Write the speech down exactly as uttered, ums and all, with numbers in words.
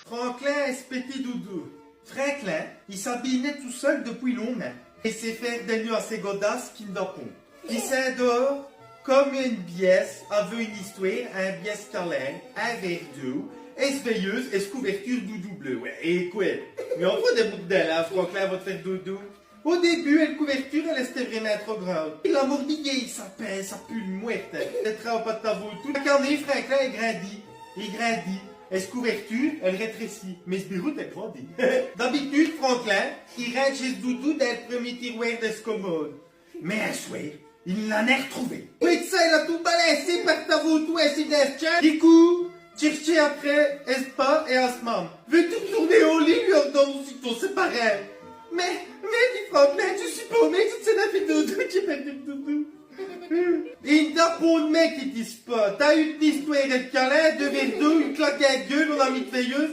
Franklin èt s' pètit doudou. Franklin, i s'abîye tout seû dèspûs lon.mint. Èt sét fé dès nûts assez godasses qui n' va pont. I s'èndôrt come ine bièsse, avou ine istwêre, in bièsse calin, in vêre d'eûwe, èt s' vèyeûse, èt s' couvèrture doudou bleu. Wè, èt qwè ? Mins anfin, dès boutes d'èl, in, Franklin va fé doudou. Au début, èl couvèrture, èlle èsteût vraîmint trop grande. Èt la mordîye, ça pèse, ça pue l' mwèrt. Èt trapant pont d' tout, chaque anéye, Franklin, i grindit, i grindit. Èt s' couvèrture, èlle rètrècit. Mins s' biroute, èlle grandit. D'abitude, Franklin, i rindjît s' doudou dins l' preumî tirwêre dè s' comôde. Mins in swêr, i n' l'a nén r'trouvé. Pwète ça, il a tout balancé par-d'vant tout, insi dins s' tchambe. I coûrt tchèrtchî après, è s' papa èt a s' mame. Vèt-on r'toûrner au lit, li ordone ositôt s' parint. Mins, mins, dit Franklin, dji seû paumé, dji n' sé nén fé d' doudou, dj'é pèrdou m' doudou. I n'a pont d' mète qui dîjot ça. T'as ine istwêre dè calin, dès vêres d'eûwe, ine claquète dè gueûle, on-z-a mis d' vèyeûse.